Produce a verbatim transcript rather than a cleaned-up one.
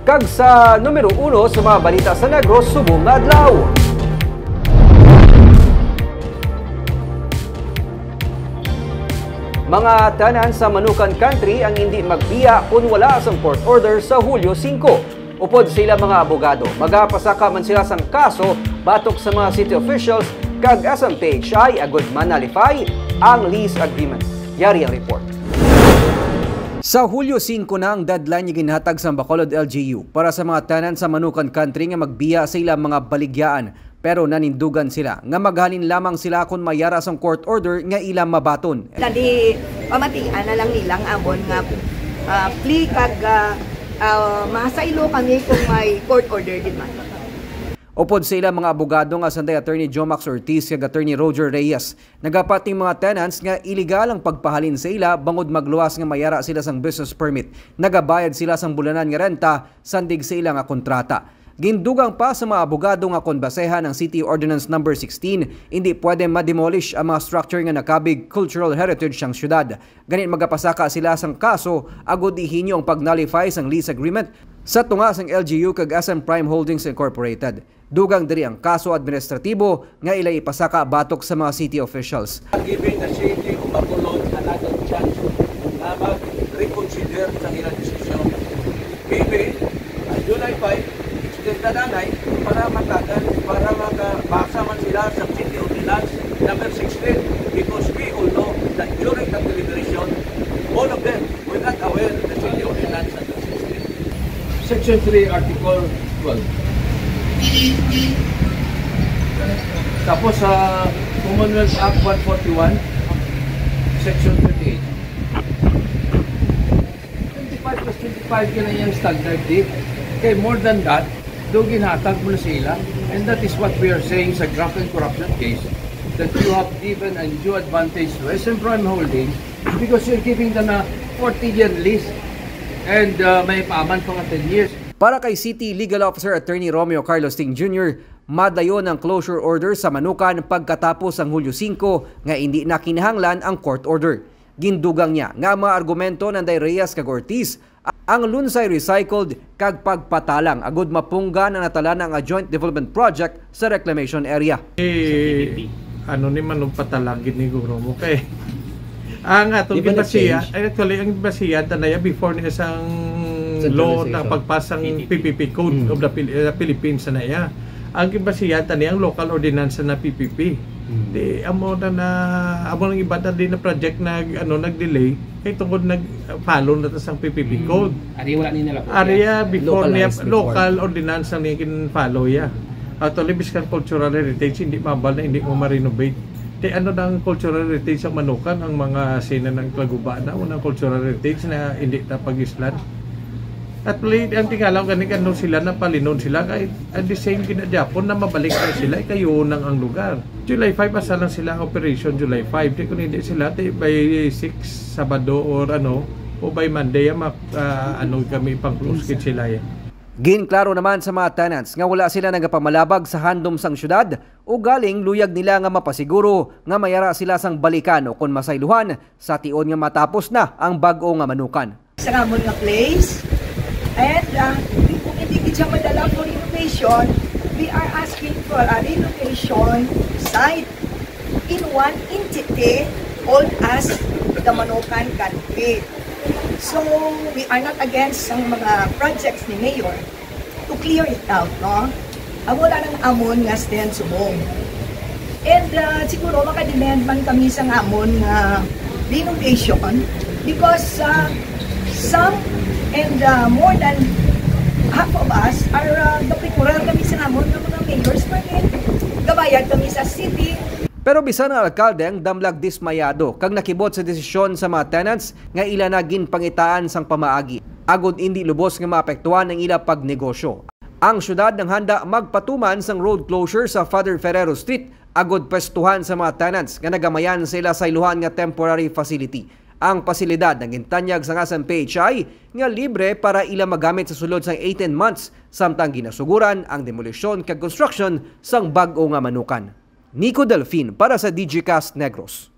Kag sa numero uno sa mga balita sa Negros subong nga adlaw. Mga tenants sa Manukan Country ang hindi magbiya kun wala sang court order sa Hulyo singko. Upod sa ilang mga abogado, magapasaka man sila sang kaso batok sa mga city officials kag S M P H I agud ma-nullify ang lease agreement. Yari ang report. Sa Hulyo singko na ang deadline nga ginhatag sa Bacolod L G U para sa mga tenant sa Manukan Country nga magbiya sa ilang mga baligyaan, pero nanindugan sila nga maghalin lamang sila kon may ara sang court order nga ila mabaton. Gani, pamatian na lang nilang amon nga, ah, plea kag, ah, ah, masaylo kami kung may court order gid man. Upod sa ilang mga abogado nga sanday Attorney Jomax Ortiz kag Attorney Roger Reyes, nagapating mga tenants nga iligal ang pagpahalin sa ila bangod magluwas nga may ara sila sang business permit, nagabayad sila sang bulanan nga renta, sandig sa ila nga kontrata. Gindugang pa sa mga abogado nga kon basehan ang City Ordinance Number sixteen, hindi pwede ma-demolish ang mga structure nga nakabig cultural heritage sang syudad. Gani magapasaka sila sang kaso agud ihinyo ang pag-nullify sang lease agreement sa tunga sang L G U kag S M Prime Holdings Incorporated. Dugang diri ang kaso administratibo nga ila ipasaka batok sa mga city officials. Giving the city of Bacolod another chance na mag-reconsider sa ilang desisyon. Maybe, uh, July five, extend na nanay para matagan, para makabasa man sila sa City Ordinance Number sixteen, because we all know that during the deliberation, all of them were not aware of the City Ordinance Number sixteen. Section three, Article twelve. Tapos sa Commonwealth Act one forty-one, Section thirty-eight. Twenty-five plus twenty-five yun ang iyang standard, di. Kay more than that, do ginhatag mo na sa ila. And that is what we are saying sa graft and corruption case, that you have given undue advantage to S M Prime Holdings because you're giving them a forty-year lease and, uh, may paaman pa nga ten years. Para kay City Legal Officer Attorney Romeo Carlos Ting Junior, madayon ang closure order sa Manukan pagkatapos ang Hulyo singko nga indi na kinahanglan ang court order. Gindugang niya nga ang mga argumento nanday Reyes kag Ortiz ang lunsay recycled kag pagpatalang agud mapunggan ang natalana nga joint development project sa reclamation area. Eh, ano ni man, patalang gid ni guro mo kay ang atong Di ba gibasiya, nag-change? Ay, actually, ang gibasiya ta na iya before ni isang law na Centralization. Pagpasang P P P. P P P Code Mm. of the Phil-, uh, Philippines na iya. Ang gibasiya ta niya ang local ordinance na P P P. Mm. Di, amo na na, amo nang iba ta din na project nag, ano, nag-delay kay tungod nag-follow na ta sang P P P Mm. Code. Ari wala ni nila po. Ari, ah, before Local niya, lines before. Local ordinance ang niya gin-follow ya. Actually, biskan cultural heritage, hindi mabal na hindi mo ma-renovate. Kay ano na ang cultural heritage sa Manukan, ang mga sina ng Tlaguba na, unang cultural heritage na hindi ta pag-islan. At play, ang tingalaw gani kano sila, napalinon sila, kay at the same ginadyapon na mabalik na sila, ikayo nang ang lugar. July five, asa lang sila ang operation, July five. Di kung hindi sila, di by six, Sabado or ano, o by Monday, ah, ma-, ah, ano kami, pang-close kit sila eh. Ginklaro naman sa mga tenants nga wala sila nagapamalabag sa handom sang syudad, ugaling luyag nila nga mapasiguro nga mayara sila sang balikan o kon masayluhan sa tion nga matapos na ang bag-o nga Manukan. Sa amon nga place, and, ah, kung hindi gid siya madala for renovation, we are asking for a relocation site in one entity called as the Manukan Country. So, we are not against ang mga projects ni Mayor to clear it out, no? Amo lang ang amon nga stand subong. And, ah, siguro maka-demand man kami sa amon nga renovation because, ah, some and, ah, more than half of us are, ah, gapreparar kami sa amon nga mga mayors, man, eh, gabayad kami sa city. Pero bisan ang alkalde ang damlag dismayado kag nakibot sa desisyon sa mga tenants nga ila na ginpangitaan sang pamaagi, agud indi lubos nga maapektuhan ang ila pagnegosyo. Ang syudad nanghanda magpatuman sang road closure sa Father Ferrero Street agud pwestuhan sa mga tenants nga nagamayan sa ila sayluhan nga temporary facility. Ang pasilidad nagintanyag sang S M P H I nga libre para ila magamit sa sulod sang eighteen months, samtang ginasuguran ang demolisyon kag construction sang bag-o nga Manukan. Nico Delfin para sa Digicast Negros.